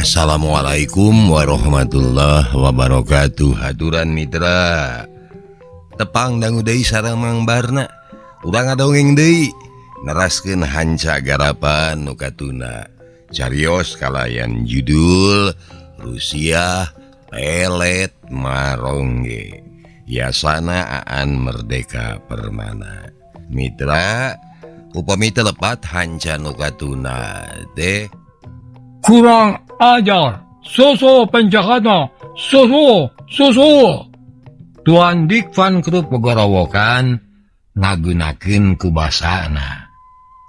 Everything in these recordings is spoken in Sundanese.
Assalamualaikum warahmatullahi wabarakatuh. Haturan mitra, tepang dangu deui sareng Mang Barna. Urang ngadongeng deui, neraskeun hanca garapan nu katuna. Carios kalayan judul Rusiah Pelet Marongge, yasana Aan Merdeka Permana. Mitra, upami teu lepat hanca nu katuna teh Kurang ajar, soso penjahatnya, soso, soso. Tuan Dick Van Krup pegorowokan ngagunakeun ku basana.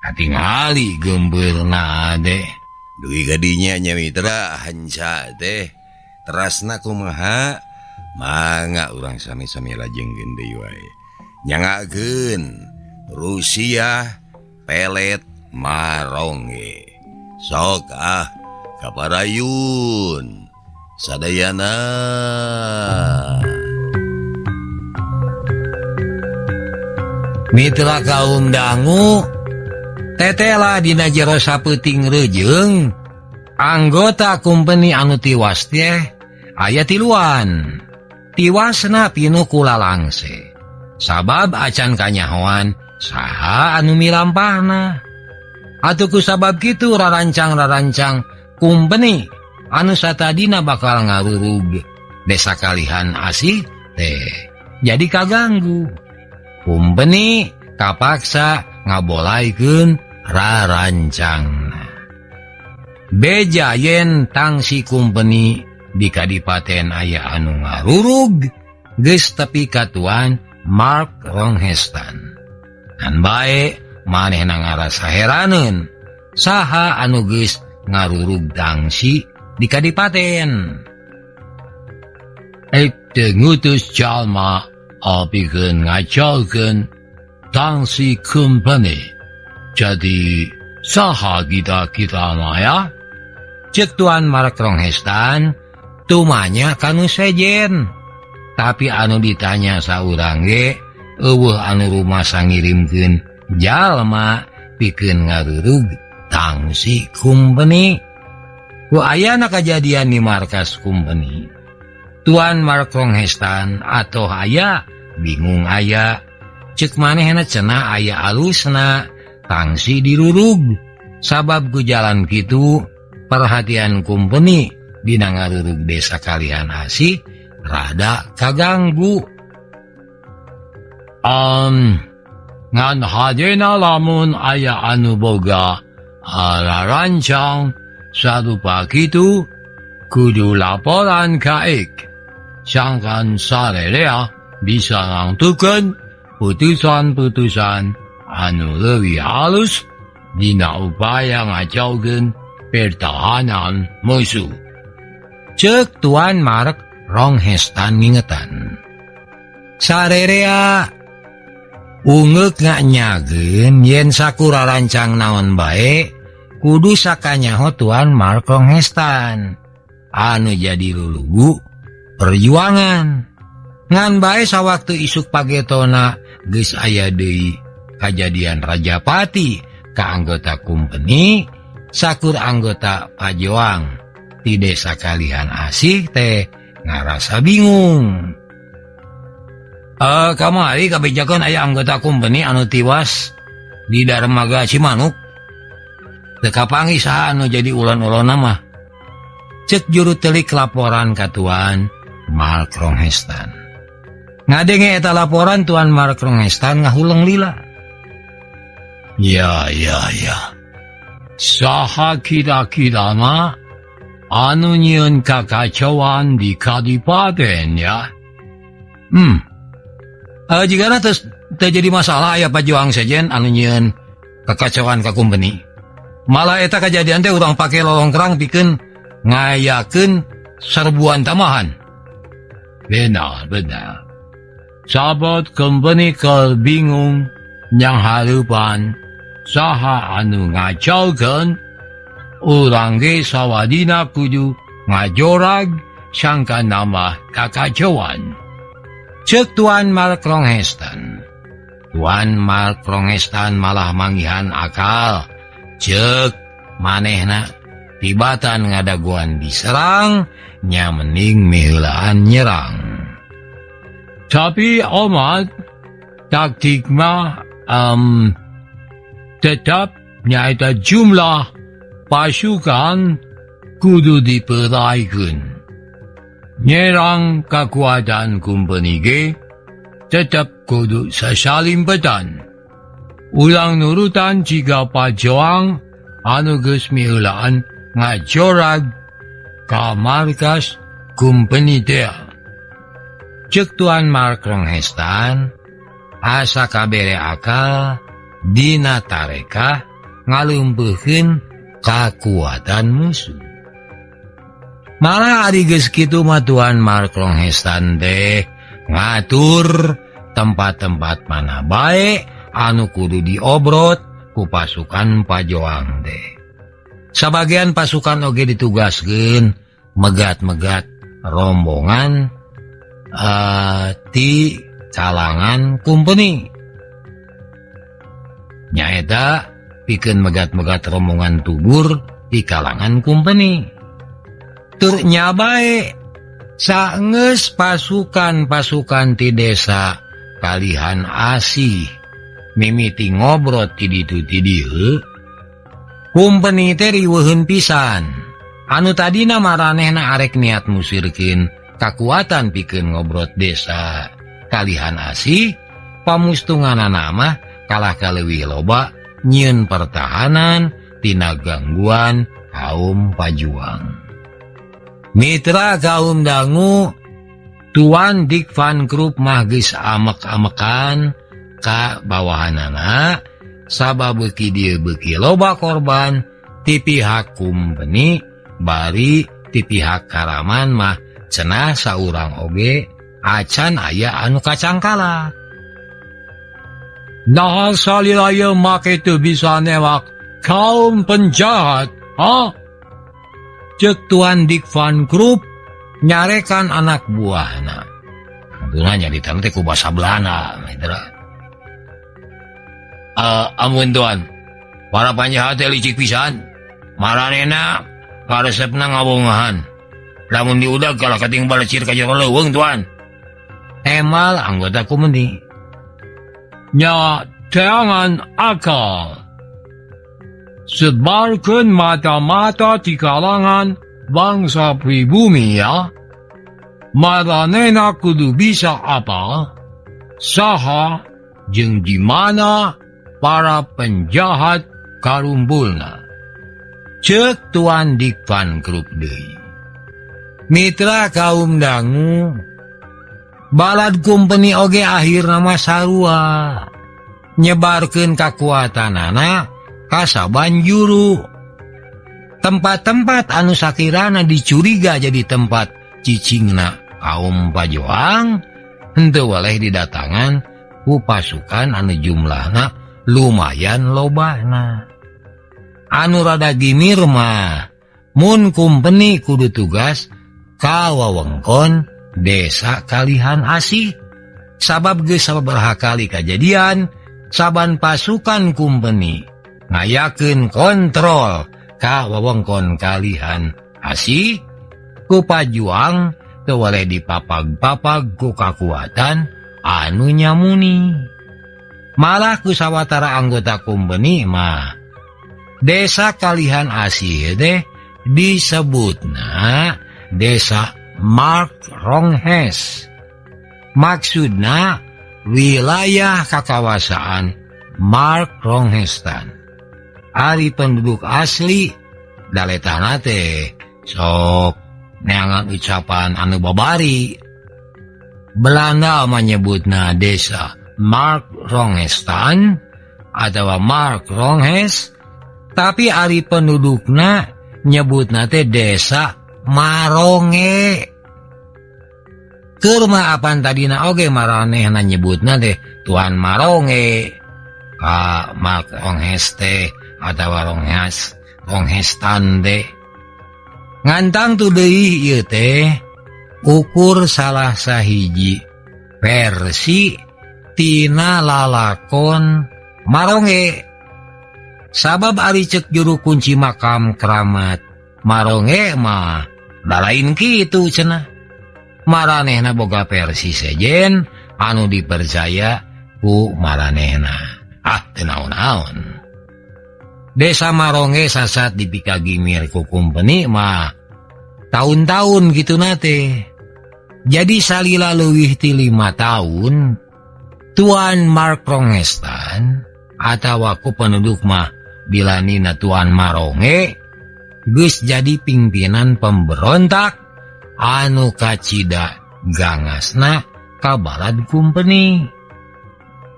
Katingali gembeurna deh. Dugi gadinya nya mitra, hanca teh terasna kumaha, mangga urang sami-sami lajengkeun deui wae. Nyangakeun Rusiah Pelet Marongge. Sok ah, kaparayun sadayana. Mitra kaum dangu, tetela dina jero sapeuting rejeung anggota kumpeni anu tiwas teh aya tiluan. Tiwasna pinuh ku lalangse, sabab acan kanyahoan saha anu milampahna. Atuh ku sabab kitu rarancang-rarancang kumpeni anu satadina bakal ngarurug desa Kalihan Asih teh jadi kaganggu. Kumpeni kapaksa ngabolaikeun rarancangna. Beja yen tangsi kumpeni di kadipaten aya anu ngarurug geus tepi ka Tuan Mark Ronghestan. Ngan bae manehna ngarasa heraneun saha anu geus ngarurug tangsi di kadipaten. Ek teu ngutus jalma pikeun ngacaukeun tangsi company. Jadi saha kita-kita mah ya? Cek Tuan Mark Ronghestan tumanya kanu sejen. Tapi anu ditanya saurang ge eueuh anu rumasa ngirimkeun jalma pikeun ngarurug tangsi kumpeni. Ku ayana kajadian di markas kumpeni, Tuan Mark Ronghestan atau aya bingung aya. Cek manehna cenah aya alusna tangsi dirurug, sabab ku jalan kitu perhatian kumpeni dina ngarurug desa Kalihan Asih rada kaganggu. Ngan hadena lamun aya anu boga rarancang sarupa kitu kudu laporan ka ik. Sangkan sarerea bisa nangtukeun putusan-putusan anu leuwih halus dina upaya ngacaukeun pertahanan musuh. Cek Tuan Mark Ronghestan ngingetan. Sarerea ungeuk nganyageun yen sakura rancang naon bae kudu sakanyaho Tuan Mark Ronghestan anu jadi lulugu perjuangan. Ngan bae sawaktu isuk pagetona geus aya deui kajadian Rajapati ka anggota kumpeni, sakur anggota pajoang di desa Kalihan Asih teh ngarasa bingung. Kamari kabejakeun aya anggota kumpeni anu tiwas di Darmaga Cimanuk. Teu kapanggih saha anu jadi ulon-ulonna mah. Cek juru telik laporan ka Tuan Mark Ronghestan. Ngadenge eta laporan, Tuan Mark Ronghestan ngahuleng lila. Ya, ya, ya. Saha kira-kira mah anu nyieun kakacauan di kadipaten ya? Jigana terus terjadi masalah aya pajuang sejen anu nyieun kakacauan ka kumpeni. Malah eta kejadian teh urang pake lolongkrang pikeun ngayakeun serbuan tambahan. Benar, benar. Sabot company keur bingung yang harupan saha anu ngacaukeun, urang ge sawadina kudu ngajorag sangka nambah kakacauan. Cek Tuan Mark Ronghestan. Tuan Mark Ronghestan malah manggihan akal. Cek manehna Tibatan ngadaguan diserang nya mending miheulaan nyerang. Tapi omat taktik mah tetap nyaeta jumlah pasukan kudu diperaikeun. Nyerang kakuatan kumpeni ge tetep kudu sasalimpetan. Ulang nurutan jiga pajoang anu geus miheulaan ngajorag ka markas kumpeni teh. Ceuk Tuan Mark Ronghestan asa kabere akal dina tarekah ngalumpuhkeun kakuatan musuh. Malah ari geus kitu mah Tuan Mark Ronghestan teh ngatur tempat-tempat mana bae anu kudu diobrot ku pasukan pajoang teh. Sabagian pasukan oge ditugaskeun megat-megat rombongan ti kalangan kumpeni. Nyaeta pikeun megat-megat rombongan tubur di kalangan kumpeni. Tur nya bae saenggeus pasukan-pasukan ti desa kalihan asih mimiti ngobrot ti ditu ti dieu, kumpeni teh riweuheun pisan. Anu tadina maranehna arek niat musirkeun kakuatan pikeun ngobrot desa kalihan asih, pamustunganana mah kalah kaleuwih loba nyieun pertahanan tina gangguan kaum pajuang. Mitra kaum dangu, Tuan Dick Van Krup mah geus amek-amekan ka bawahanana sabab beuki dieu beuki loba korban ti pihak kumpeni bari ti pihak karaman mah cenah saurang oge acan aya anu kacangkala. Nah salila ieu make teu bisa newak kaum penjahat, ha? Ceuk Tuan Dick Van Krup nyarekan anak buahna. Tentuna nya ditang teh ku basa Belanda, mitra. Amun Tuan, para panjahat teh licik pisan. Maranehna karesepna ngabongahan. Lamun diudag kalah kating balecir ka jero leuweung, Tuan. Emal anggota kumeni. Nya teangan akal. Sebarkeun mata-mata di kalangan bangsa pribumi ya. Maranehna kudu bisa apa? Saha jeung di mana para penjahat karumpulna. Ceuk Tuan Dick Van Krup deui. Mitra kaum dangu, balad kumpeni oge akhirna mah sarua nyebarkeun kakuatanana ka saban juru. Tempat-tempat anu sakirana dicuriga jadi tempat cicingna kaum pajoang henteu waleh didatangan ku pasukan anu jumlahna lumayan lobana. Anu rada gimir mah mun kumpeni kudu tugas ka wewengkon desa kalihan asih sabab geus sababaraha kali kajadian saban pasukan kumpeni ngayakeun kontrol ka wewengkon kalihan asih ku pajuang teu waleh dipapag-papag ku kakuatan anu nyamuni. Malah ku sawatara anggota kumpeni mah desa kalihan asih teh disebutna desa Mark Ronghes. Maksudna wilayah kakawasaan Mark Ronghestan. Ari penduduk asli daletana teh sok neangan ucapan anu babari. Belanda menyebutna desa Mark Ronghestan atawa Mark Ronghes, tapi ari pendudukna nyebutna teh desa Maronge. Keur mah apan tadina oge maranehna nyebutna teh Tuan Maronge ka Mark Ronghes teh atawa Ronghes, Ronghestan teh. Ngantang tu deui ieu teh ukur salah sahiji versi tina lalakon Maronge. Sabab ari ceuk juru kunci makam keramat Maronge mah da lain kitu cenah. Maranehna boga versi sejen anu dipercaya ku maranehna. Ah, teu naon-naon. Desa Maronge sasat dipikagimir ku kumpeni mah tahun-tahun gitu nate. Jadi salila leuwih ti 5 tahun Tuan Mark Rongestan atawa ku penduduk mah bilanina Tuan Maronge geus jadi pimpinan pemberontak anu kacida gangasna ka balad kumpeni.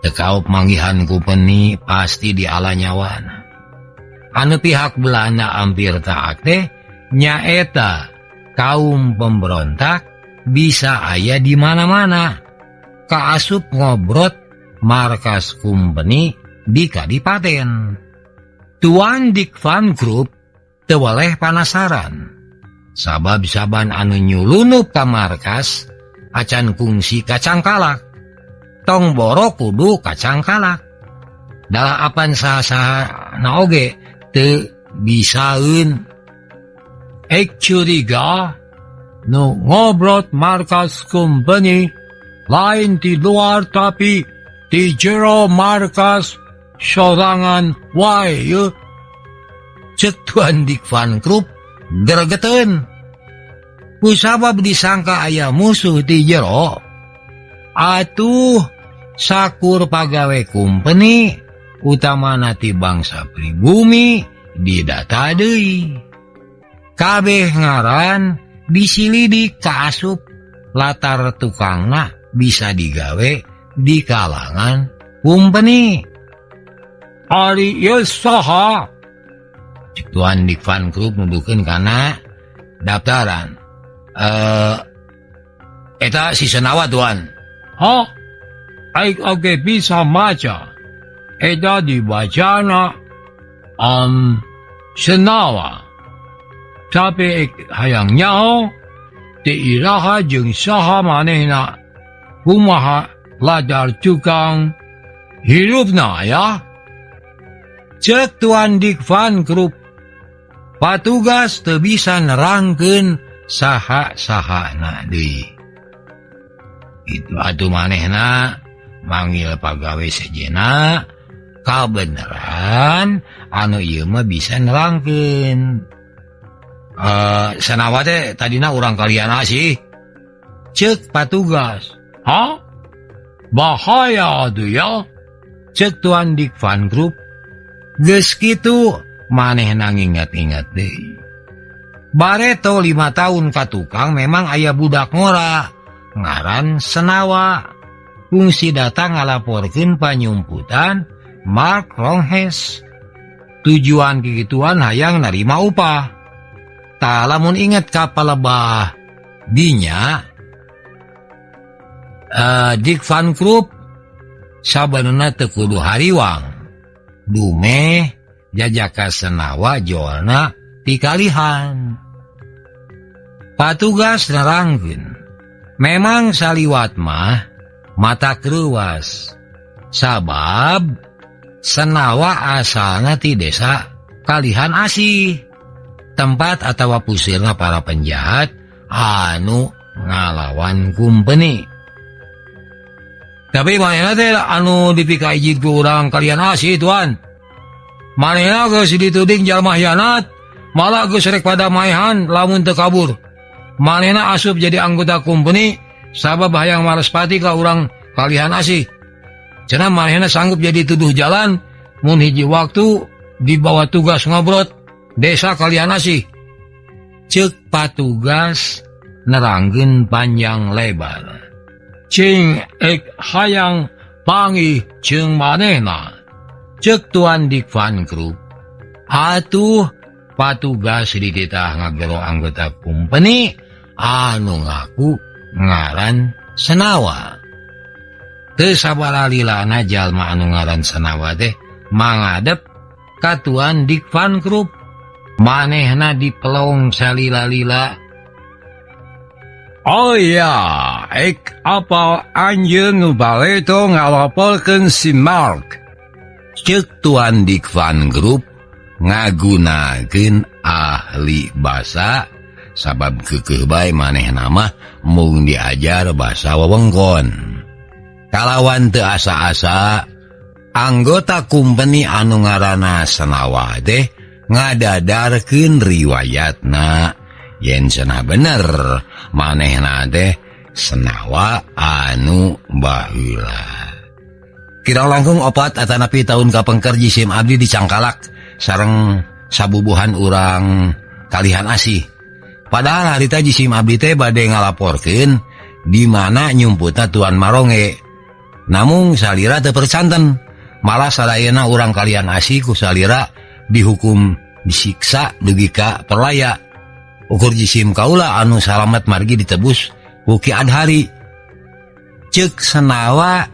Teu kaop manggihan kumpeni pasti diala nyawana. Anu pihak Belanda hampir taat teh nyaeta kaum pemberontak bisa aya di mana-mana. Kaasup ngobrot markas kumpeni di Kadipaten. Tuan Dick Van Group teu weleh panasaran. Sabab saban anu nyulunup ka markas acan kungsi kacangkalak. Tong boro kudu kacangkalak. Dalah apan saha-saha na oge teu bisaeun. Ek curiga nu ngobrot markas kumpeni lain di luar tapi di jero markas sorangan wae ye. Cek Tuan Dick Van Group gregeteun. Kusabab disangka aya musuh di jero. Atuh sakur pagawe kumpeni utamana ti bangsa pribumi didata deui. Kabeh ngaran disilidik kaasup latar tukangna bisa digawe di kalangan kumpeni. Ari ieu saha? Cek Tuan Dick Van Group nuduhkeun kana daftaran. Eta si Senawa Tuan. Hah? Aing oge bisa maca. Eta dibacana Senawa. Tapi ek hayang nyaho ti iraha jeung saha manehna kumaha ladar tukang hirupna ya. Cek Tuan Dick Van Group patugas teu bisa nerangkeun saha-sahana deui. Itu atuh manehna manggil pagawe sejena kabeneran anu ieu mah bisa nerangkeun. Sanawa teh tadina urang kalian sih. Cek patugas. Hah? Bahaya atuh ya. Cek Tuan Dick Van Group. Geus kitu manehna nginget-inget deui. Bareto 5 tahun ka tukang memang aya budak ngora ngaran Senawa. Fungsi datang ngalaporkeun panyumputan Mark Ronghes. Tujuan kikituan hayang narima upah. Tah lamun inget ka palebah dinya, Dick Van Group sabenerna teu kudu hariwang. Dumeh jajaka Senawa jolna tikalihan. Patugas nerangkeun, memang saliwat mah mata kreuwas. Sabab Senawa asalna ti desa Kalihan Asih, tempat atawa pusirna para penjahat anu ngalawan kumpeni. Tapi manehna teh anu dipikaijid ku urang Kalian Asih Tuan. Manehna geus dituding jalma hianat, malah geus rek pada maehan lamun teu kabur. Manehna asup jadi anggota kumpeni sabab hayang marespati ka urang Kalihan Asih. Cenah manehna sanggup jadi tuduh jalan mun hiji waktu dibawa tugas ngobrot desa Kalian Asih. Ceuk patugas nerangkeun panjang lebar. Cing ek hayang panggih jeung manehna. Ceuk Tuan Dick Van Group. Atuh patugas dititah ngagero anggota kumpeni anu ngaku ngaran Senawa. Teu sabaralilana jalma anu ngaran Senawa teh mangadep ka Tuan Dick Van Group. Manehna dipelong salila-lila. Oh iya, ek apa anjeun nu baleto ngalaporkeun si Mark? Ceuk Tuan Dick Van Group ngagunakeun ahli Ahli basa sabab kekeh bae manehna mah mung diajar basa wewengkon. Kalawan teu asa-asa anggota kumpeni anu ngaranna Senawa teh ngadadarkeun riwayatna yen cenah bener manehna teh Senawa anu baheula. Kira langkung 4 atanapi tahun kapengker jisim abdi dicangkalak sareng sabubuhan urang Kalihan Asih. Padahal harita jisim abdi teh bade ngalaporkeun di mana nyumputna Tuan Maronge. Namung salira teu percanten, malah sadayana urang Kalihan Asih ku salira dihukum disiksa dugi ka perlaya. Ukur jisim kaula anu salamet margi ditebus ku Ki Adhari. Ceuk Senawa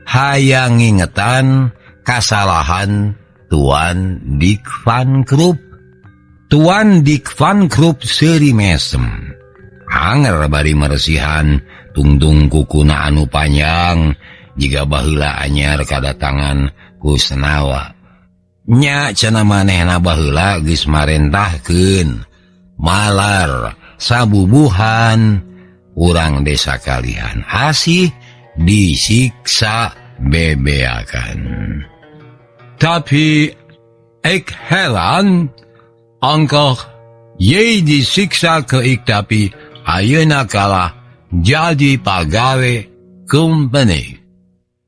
hayang ngingetan kasalahan Tuan Dick Van Krup. Tuan Dick Van Krup seuri mesem. Anger bari meresihan tungtung kukuna anu panjang jiga baheula anyar kadatangan ku Senawa. Nya cenah manehna baheula geus marentahkeun malar sabubuhan urang desa Kalihan Asih disiksa bebeakan. Tapi ik heran angkor ye disiksa ke ik tapi ayeuna kalah jadi pagawe kumpeni.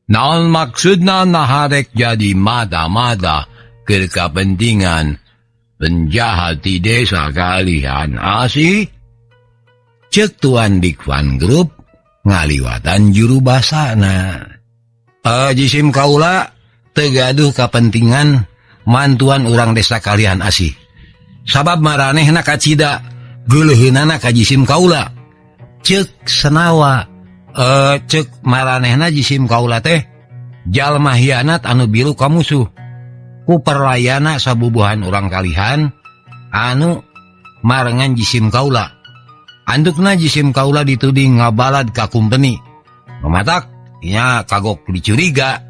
Naon maksudna naharek jadi mata-mata keur kapentingan penjahat di desa Kalihan Asih? Ceuk Tuan Dick Van Group ngaliwatan juru basana. Jisim kaula teu gaduh kapentingan mantuan urang desa Kalihan Asih. Sabab maranehna kacida geuleuheunana ka jisim kaula. Ceuk Senawa, ceuk maranehna jisim kaula teh jalma hianat anu biru ka musuh. Ku perlayana sabubuhan urang Kalihan anu marengan jisim kaula. Andukna jisim kaula dituding ngabalad ka kumpeni. Mematak nya kagok dicuriga.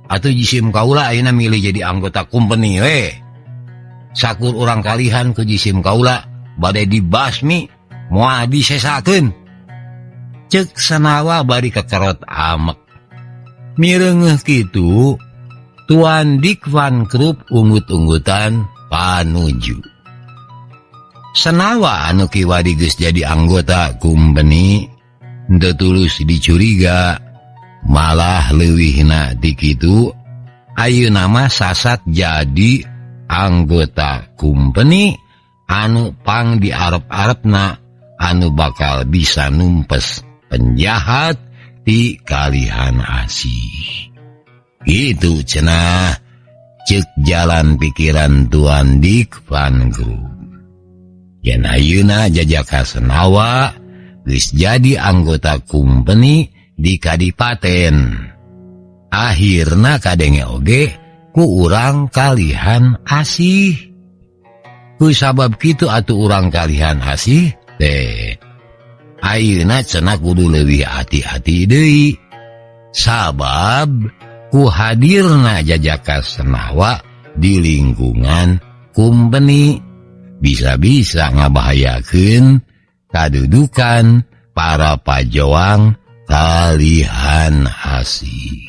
Atuh jisim kaula ayeuna milih jadi anggota kumpeni we. Sakur urang Kalihan ku jisim kaula bade dibasmi moal disesakeun. Ceuk Senawa bari kekerot amek. Mireungeuh kitu Tuan Dick Van Krup unggut-unggutan panuju. Senawa anu kiwari geus jadi anggota kumpeni henteu tulus dicuriga, malah leuwihna ti kitu ayeuna mah sasat jadi anggota kumpeni anu pang diarep-arepna anu bakal bisa numpes penjahat ti Kalihan Asih. Gitu cenah ceuk jalan pikiran Tuan Dick Van Group. Yen ayeuna jajaka Senawa geus jadi anggota kumpeni di Kadipaten. Akhirna kadenge oge ku urang Kalihan Asih. Ku sabab kitu atuh urang Kalihan Asih teh ayeuna cenah kudu leuwih hati-hati deui. Sabab ku hadirna jajaka Senawa di lingkungan kumpeni bisa-bisa ngabahayakeun kadudukan para pajoang Kalihan Asih.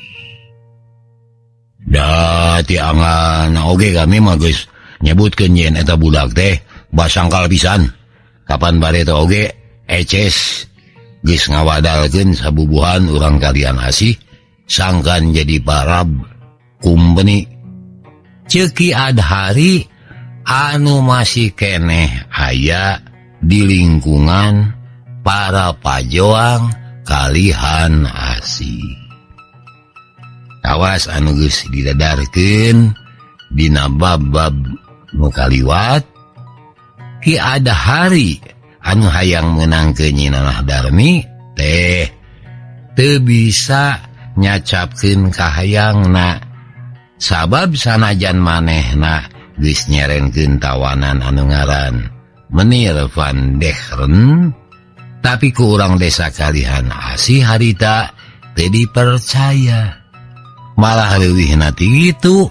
Da ti angan oge kami mah geus nyebutkeun yen eta budak teh basangkal pisan. Kapan bare teh oge eces geus ngawadalkeun sabubuhan urang Kalihan Asih sangkan jadi parab kumpeni. Ceuk Ki Adhari anu masih keneh aya di lingkungan para pajoang Kalihan Asih. Kawas anu geus didadarkeun dina bab-bab nu kaliwat, Ki Adhari anu hayang meunangkeun Nyi Nanah Darmi teh teu bisa nyacapkeun kahayangna sabab sanajan manehna geus nyerenkeun tawanan anu ngaran Menir Van Dehren, tapi ku urang desa Kalihan Asih harita teu dipercaya. Malah leuwihna ti kitu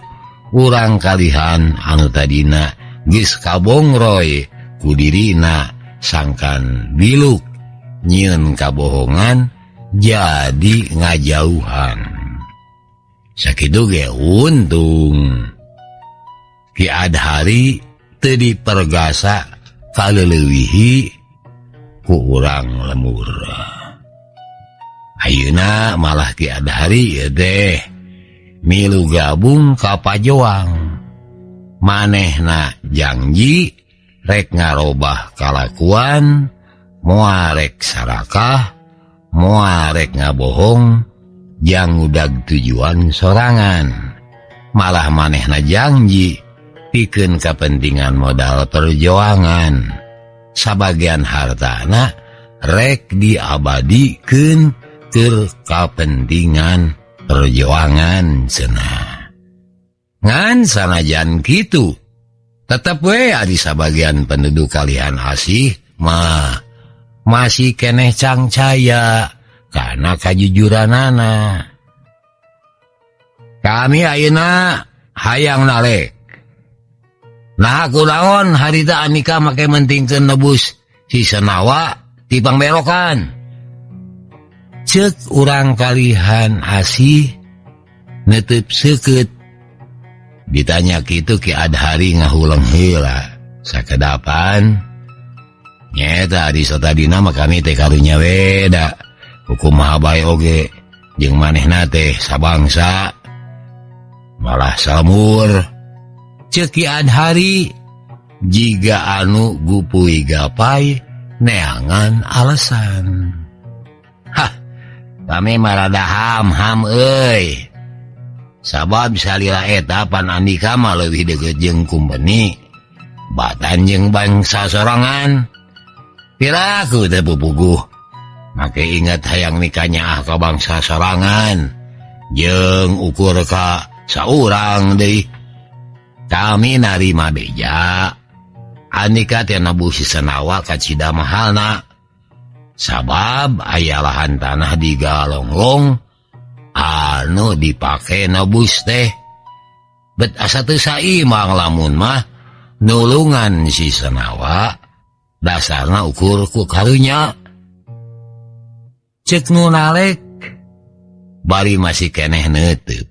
urang Kalihan anu tadina geus kabongroy ku dirina sangkan biluk nyieun kabohongan jadi ngajauhan. Sakitu ge untung Ki Adhari teu dipergasa kaleulewihi ku urang lemur. Ayeuna malah Ki Adhari ieu teh milu gabung ka Pajoang. Manehna janji rek ngarobah kalakuan, moal rek sarakah, moal rek ngabohong, jang ngudag tujuan sorangan. Malah manehna janji pikeun kepentingan modal perjuangan. Sabagian hartana rek diabadikeun keur kapentingan perjuangan cenah. Ngan sanajan kitu tetep we ari sabagian penduduk kalihan asih mah masih keneh cangcaya karena kajujuranana. Kami ayeuna hayang nalek. Nah kunaon harita Andika make mentingkeun nebus si Senawa ti pangberokan. Ceuk urang kalihan asih neuteub seukeut. Ditanya kitu Ki Adhari ngahuleng heula sakedapan. Nyeta ari satadina mah kami teh karunya we da hukum maha bae oge jeung manehna teh sabangsa malah samur. Ceuk Ki Adhari jiga anu gupui gapai neangan alasan. Hah, kami marada ham-ham euy. Sabab salila eta pan Andika mah leuwih deukeut jeung kumpeni batan jeung bangsa sorangan. Piraku teh pupuguh make ingat hayang nikahnya ah ka bangsa sorangan jeung ukur ka saurang deui. Kami narima beja Andika teh nebus si Senawa ka cida mahalna. Sabab aya lahan tanah di Galonglong anu dipake nebus teh. Bet asa teu saimang lamun mah nulungan si Senawa dasarna ukur ku karunya. Ceuk nu nalek bari masih keneh neuteub.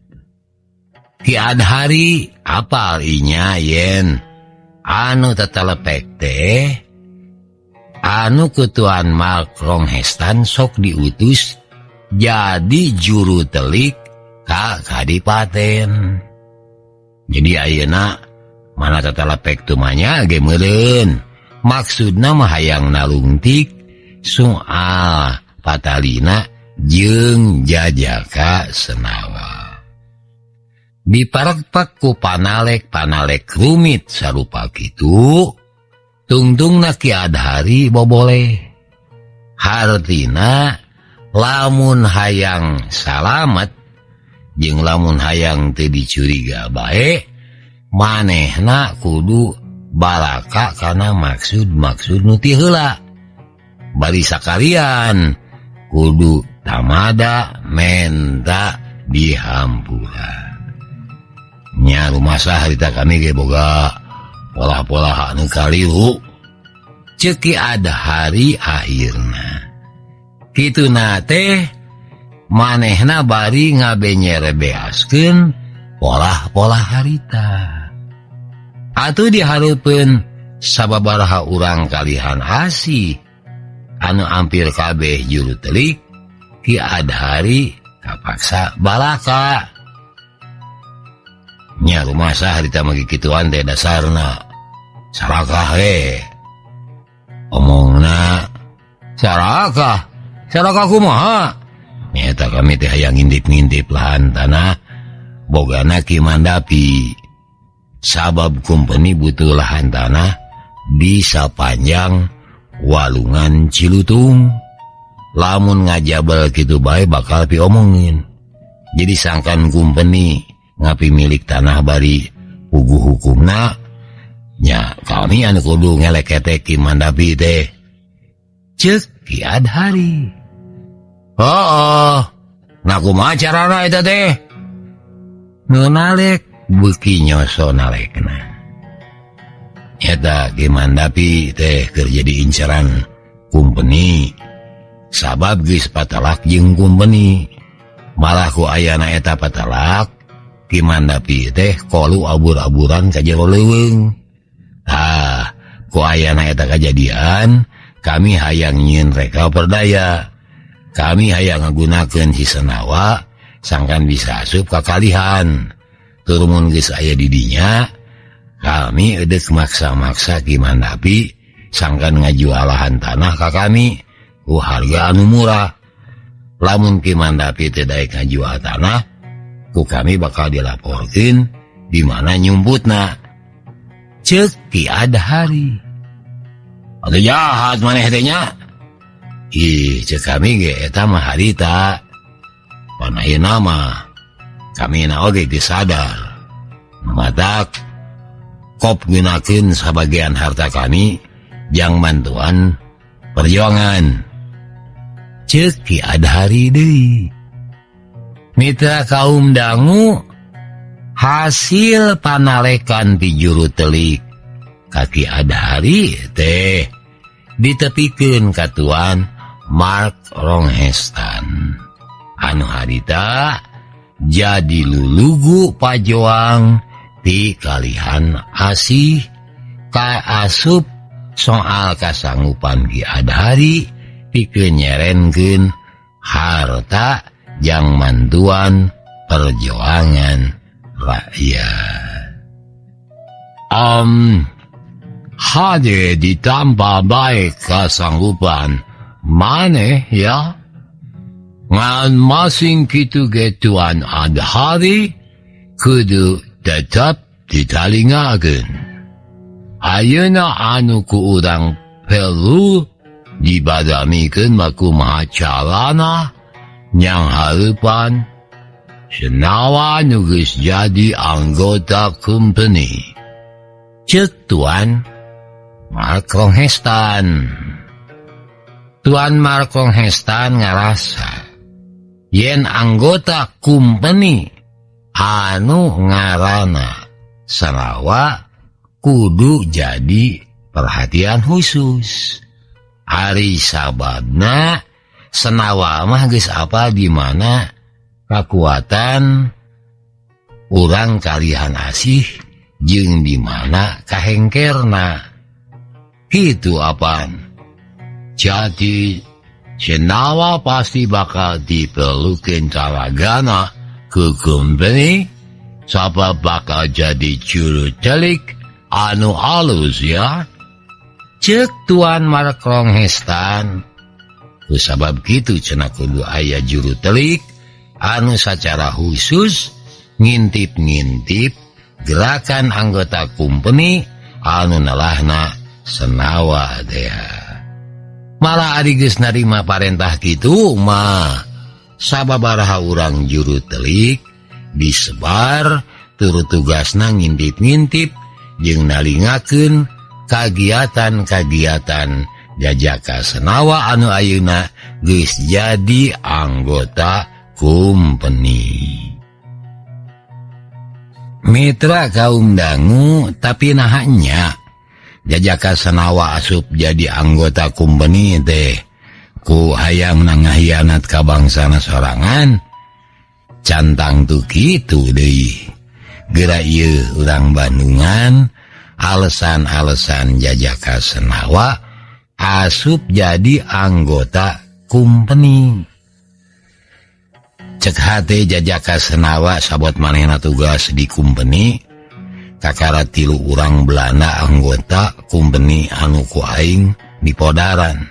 Ki Adhari apal inya yen anu tetelepek teh anu kutuan Mark Ronghestan sok diutus jadi juru telik ka kadipaten. Jadi ayeuna mana tetelepek tumanya ge meureun. Maksudna mah hayang nalungtik soal patalina jeung jajaka Senawa. Diparekpak ku panalek-panalek rumit sarupa kitu, tungtungna Ki Adhari boboleh. Hartina lamun hayang salamet jeung lamun hayang teu dicuriga bae, manehna kudu balaka kana maksud-maksud nu ti heula. Bari sakalian kudu tamada menta dihampura. Nya rumasa harita kami ge boga pola-pola anu kaliru. Ceuk Ki Adhari akhirna. Kituna teh manehna bari ngabenyerebeaskeun pola-pola harita. Atuh dihareupeun sababaraha urang kalihan asih anu ampir kabeh juru telik Ki Adhari kapaksa balaka. Nya rumasa harita mah kikituan teh dasarna sarakah we. Omongna sarakah, sarakah kumaha? Nyata kami teh hayang ngintip-ngintip lahan tanah bogana Ki Mandapi. Sabab kumpeni butuh lahan tanah di sapanjang walungan Cilutung. Lamun ngajabel kitu bae bakal piomongin. Jadi sangkan kumpeni ngapi milik tanah bari puguh hukumna nya kami anu kudu ngeleketek Ki Mandapi teh. Ceuk Ki Adhari. Oh, nah kumaha carana eta teh? Nu nalek beuki nyoso nalekna. Eta Ki Mandapi teh keur jadi inceran kumpeni sabab geus patalak jeung kumpeni. Malah ku ayana eta patalak Ki Mandapi teh kolu abur-aburan ka jero leuweung. Tah, ku ayana eta kajadian kami hayang nyieun reka perdaya. Kami hayang ngagunakeun si Senawa sangkan bisa asup ka kalihan. Tur mun geus aya di dinya, kami edek maksa-maksa Ki Mandapi sangkan ngajualahan tanah ka kami ku harga anu murah. Lamun Ki Mandapi teu daek ngajual tanah, ku kami bakal dilaporkeun di mana nyumputna. Ceuk Ki Adhari. Atuh jahat maneh teh nya. Ih, ceuk kami ge eta mah harita. Pan ayeuna mah kami na oge geus sadar. Matak kop gunakeun sabagian harta kami jang bantuan perjuangan. Ceuk Ki Adhari deui. Mitra kaum dangu hasil panalekan ti juru telik ka Ki Adhari teh ditepikeun ka Tuan Mark Ronghestan anu harita jadi lulugu pajoang ti kalihan asih kaasup soal kasanggupan Ki Adhari pikeun nyerenkeun harta jang mantuan perjuangan rakyat. Hade ditambah baik kasanggupan maneh ya. Ngan masing kitu ge Tuan Adhari kudu tetap ditalingakeun. Ayeuna anu ku urang perlu dibadamikeun mah kumaha carana nyang hareupan Senawa nu geus jadi anggota company. Ceuk Tuan Mark Ronghestan. Tuan Mark Ronghestan ngarasa yen anggota company anu ngaranna Senawa kudu jadi perhatian khusus. Ari sababna Senawa mah geus apal di mana kakuatan urang kalihan asih jeung di mana kahengkerna. Kitu apan. Jadi Senawa pasti bakal diperlukan caragana ke company sabab bakal jadi juru telik anu alus ya. Ceuk Tuan Mark Ronghestan. Ku sabab kitu cenah kudu aya juru telik anu sacara khusus ngintip-ngintip gerakan anggota company anu nelahna Senawa teh. Malah ari geus narima parentah kitu mah sababaraha urang juru telik disebar turut tugasna ngintip-ngintip jeung nalingakeun kagiatan-kagiatan jajaka Senawa anu ayeuna geus jadi anggota company. Mitra kaum dangu tapi naha nya jajaka Senawa asup jadi anggota company teh ku hayang ngahianat ka bangsana sorangan cantang tuh kitu deui. Geura ieu urang Bandungan alasan-alasan jajaka Senawa asup jadi anggota company. Cek hate jajaka Senawa sabot manehna tugas di company kakara 3 urang Belanda anggota company anu ku aing dipodaran.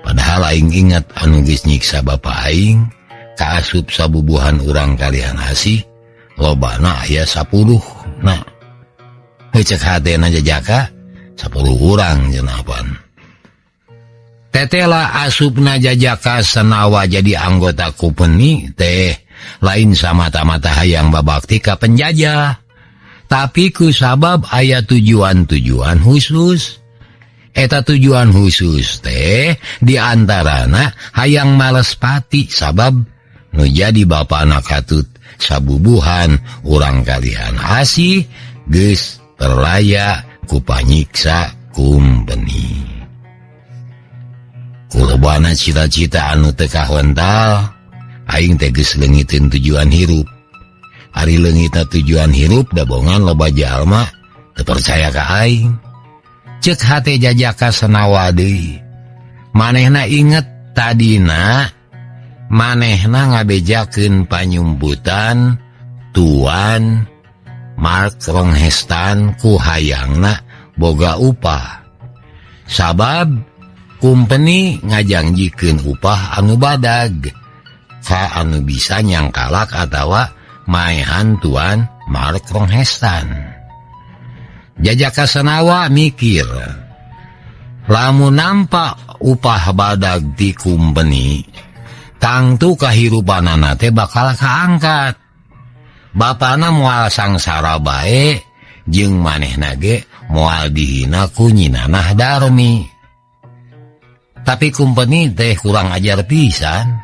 Padahal aing ingat anu geus nyiksa bapa aing kaasup sabubuhan urang kalihan asih lobana aya 10. Nah, heuh cek hatena jajaka 10 urang cenah pan. Tetela asupna jajaka Senawa jadi anggota company teh lain samata-mata hayang babakti ka penjajah, tapi ku sabab aya tujuan-tujuan khusus. Eta tujuan khusus teh diantarana hayang males pati sabab nu jadi bapana katut sabubuhan urang kalihan asih geus terlaya Ku panyiksa kumpeni. Kulobana cita-cita anu teu kahontal, aing teh geus leungiteun tujuan hirup. Ari leungitna tujuan hirup dabongan loba jalma teu percaya ka aing. Cek hate Jajaka Senawa deui. Manehna inget tadina manehna ngabejakeun panyumputan Tuan Mark Ronghestan ku hayangna boga upah. Sabab kumpeni ngajangjikeun upah anu badag ka anu bisa nyangkalak atawa maehan Tuan Mark Ronghestan. Jajaka Senawa mikir, lamun nampak upah badag di kumpeni, tangtu kahirupanana teh bakal kaangkat. Bapana moal sangsara bae jeung manehna ge moal dihina ku Nyinanah Darmi. Tapi kumpeni teh kurang ajar pisan.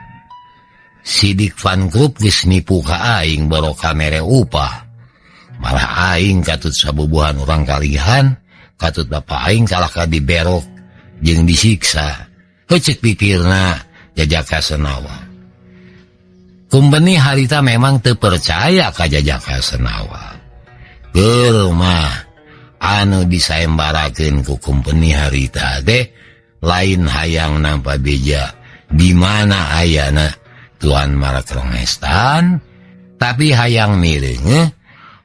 Sidik Van Krup geus nipu ka aing baroka mere upah. Malah aing katut sabubuhan urang kalihan, katut bapa aing kalah ka diberok jeung disiksa. Heuceuk pikirna Jajaka Senawa. Kumpeni harita memang teu percaya ka Jajaka Senawa. Keur mah anu disaembarakeun ku kumpeni harita teh lain hayang nampa beja di mana ayana Tuan Mark Ronghestan, tapi hayang mireuneuh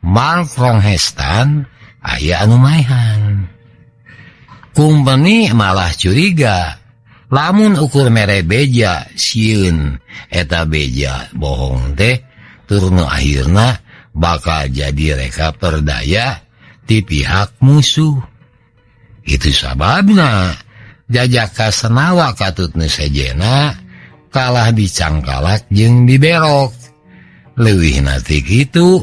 Mark Ronghestan aya anu maehan. Kumpeni malah curiga lamun ukur mere beja sieun eta beja bohong teh turnu akhirna bakal jadi reka perdaya ti pihak musuh. Itu sababna Jajaka Senawa katut nu sejena kalah dicangkalak jeung diberok. Leuwihna ti kitu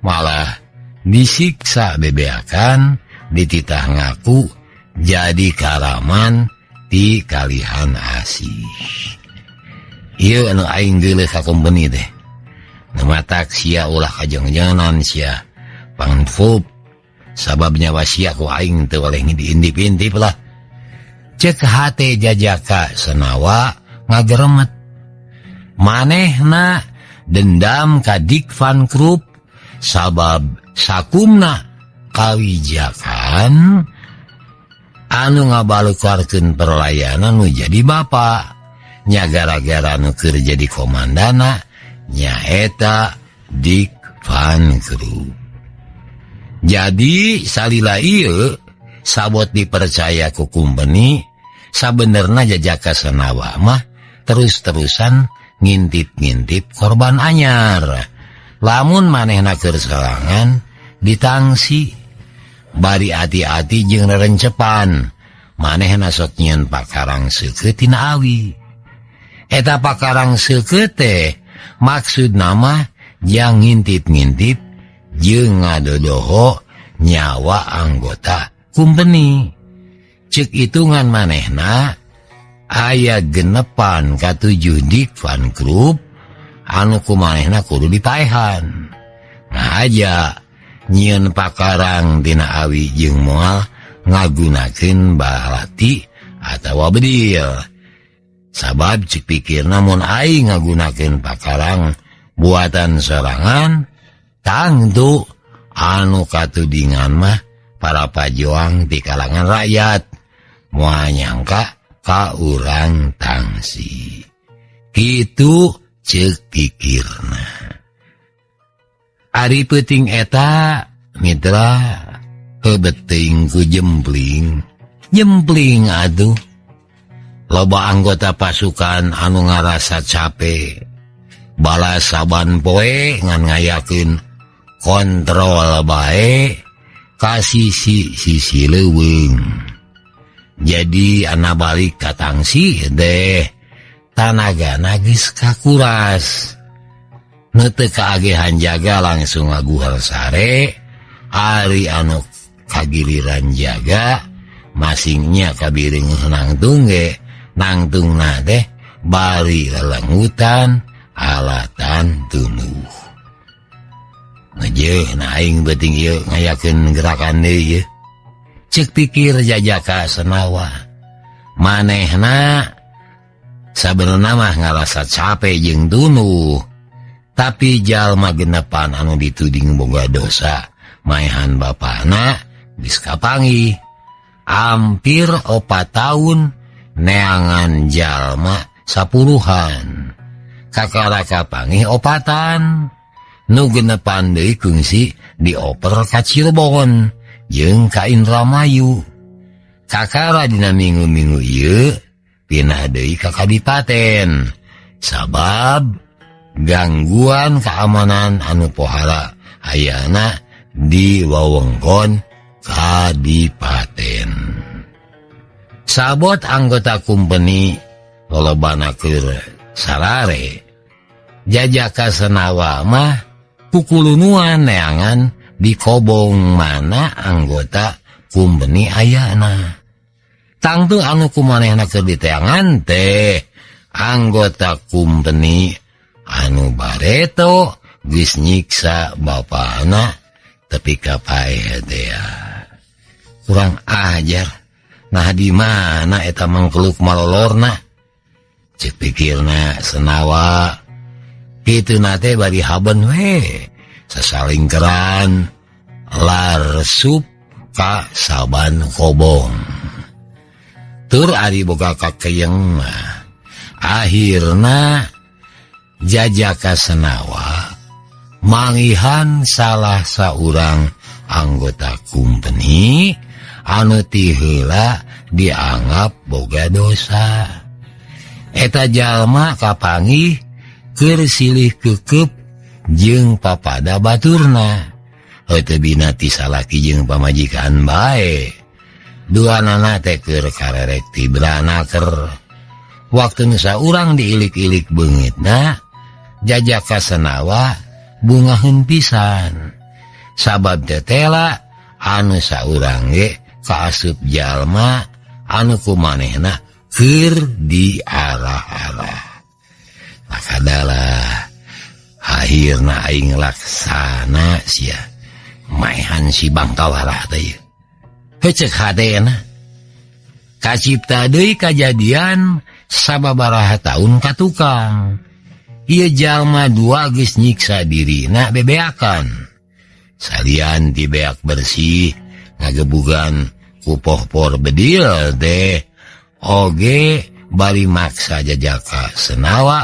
malah disiksa bebeakan dititah ngaku jadi karaman di kalihan asih. Ieu anu aing geuleuh ka kumpeni teh. Nu matak sia ulah kajengjengan sia pangfup sabab nyawa sia ku aing teu oleh diintip-intip lah. Cek hate Jajaka Senawa ngageremet. Manehna dendam ka Dick Van Krup sabab sakumna kawijakan anu ngabalukarkeun perlayanan nu jadi bapa. Nya gara-gara nu keur jadi komandana nyaeta Dick Van Krup. Jadi salila ieu sabot dipercaya ku kumpeni, sabenerna Jajaka Senawa mah terus-terusan ngintip-ngintip korban anyar. Lamun manehna keur sorangan ditangsi, bari ati-ati jeung rerencepan, manehna sok nyieun pakarang seukeut tina awi. Eta pakarang seukeut teh maksudna mah jang ngintip-ngintip jeung ngadodoho nyawa anggota kumpeni. Cek hitungan manehna aya genepan katujuh Dick Van Krup anu ku manehna kudu dipaehan. Ngahaja nyieun pakarang tina awi jeung moal ngagunakeun balati atawa bedil. Sabab cek pikirna mun aing ngagunakeun pakarang buatan sorangan tangtu anu katudingan mah para pajoang di kalangan rakyat moal nyangka ka urang tangsi. Kitu ceuk pikirna. Ari peuting eta mitra heubeting ku jempling. Jempling atuh. Loba anggota pasukan anu ngarasa capek. Balas saban poe ngan ngayakeun kontrol bae ka sisi-sisi leuweung. Jadi ana balik ka tangsi deh tanagana geus kakuras. Nu teu kaagehan jaga langsung ngaguhar sare, ari anu kagiliran jaga masingnya kabiring nangtung ge, nangtungna teh bari lelengutan alatan tunuh. Ngejeuh na aing beuting ieu ngayakeun gerakan deui ieu. Cek pikir Jajaka Senawa. Manehna sabenerna mah ngarasa capek jeung tunduh. Tapi jalma genepan anu dituding boga dosa maehan bapana geus kapanggih. Hampir 4 tahun neangan jalma 10-an. Kakara kapanggih 4-an. Nu genepan deui kungsi dioper ka Cirebon jeung ka Indramayu. Kakara dina minggu-minggu ieu pindah deui ka Kadipaten. Sabab gangguan keamanan anu pohara ayana di wewengkon Kadipaten. Sabot anggota kumpeni lolobana keur sarare. Jajaka Senawa mah kukulunuan neangan di kobong mana anggota kumpeni ayana. Tangtu anu kumanehna keur diteangan teh anggota kumpeni anu bareto geus nyiksa bapana tepi ka paeh teh. Kurang ajar. Nah di mana eta mangkeluk malolorna? Cek pikirna Senawa. Kitu na teh bari haben we. Sasalingkeran larsup ka saban kobong. Tur ari boga kakeyeng mah. Akhirna Jajaka Senawa mangihan salah saurang anggota kumpeni anu ti heula dianggap boga dosa. Eta jalma kapanggih keur silih kekep jeung papada baturna. Heuteun bina ti salaki jeung pamajikan bae. Duanana teh keur karerek ti branaker. Waktu nu saurang diilik-ilik beungitna, Jajaka Senawa bungaheun pisan. Sabab tetela anu saurang ge kaasup jalma anu kumanehna keur diarah-arah. Makadalah akhirna aing laksana sia maehan si Bangkawara teh. Heuh ceuk hatena. Kacipta deui kajadian sababaraha taun ka tukang. Ieu jalma dua geus nyiksa dirina bebeakan. Salian ti beak bersih ngagebugan ku pohpor bedil teh oge bari maksa Jajaka Senawa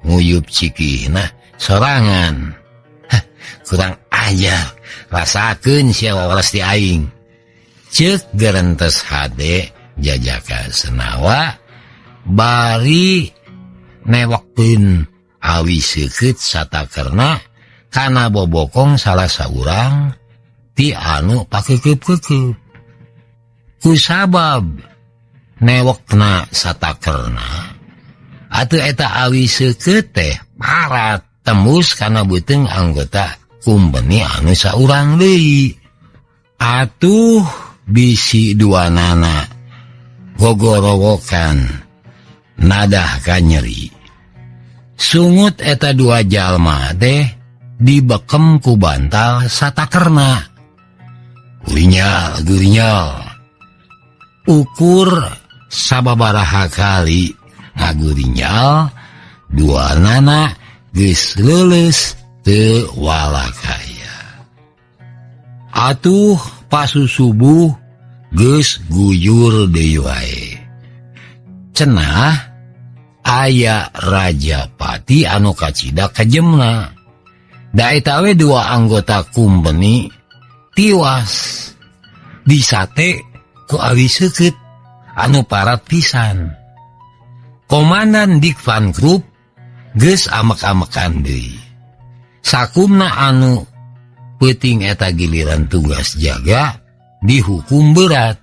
nguyup cikihna sorangan. Hah, kurang ajar, rasakeun sia wawalas ti aing. Ceuk gerentes hade Jajaka Senawa bari newakkeun awi seukeut satakerna kana bobokong salah saurang ti anu pakekeup-keukeub. Kusabab newekna satakerna atuh eta awi seukeut teh parat tembus kana beuteung anggota kumpeni anu saurang deui. Atuh bisi duanana gogorowokan nadah ka nyeri. Sungut eta dua jalma teh dibekem ku bantal satakerna. Gurinyal, gurinyal. Ukur sababaraha kali ngagurinyal dua nana geus leuleus teu walakaya. Atuh pasu subuh geus guyur deui wae. Cenah aya Rajapati anu kacida kejemna. Da eta we dua anggota kumpeni tiwas disate ku awi seukeut anu parat pisan. Komandan Dick Van Krup geus amek-amekan deui. Sakumna anu peuting eta giliran tugas jaga dihukum berat.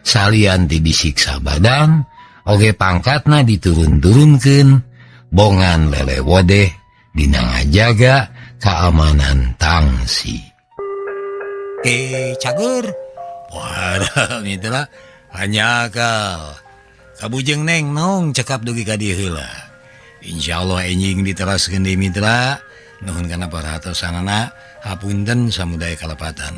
Salian ti disiksa badan, oge pangkatna diturun-turunkeun, bongan lelewodeh dina ngajaga keamanan tangsi. Cagur. Wah, mitra hanyakal. Kabujeng neng nong cekap dugi ka dieu heula. Insyaallah enjing diteraskeun deui mitra. Nuhun kana perhatosanana, hapunten samudaya kalepatan.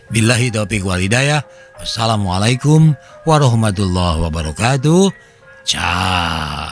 Billahi taufik wal hidayah. Wassalamualaikum warahmatullahi wabarakatuh. Ciao.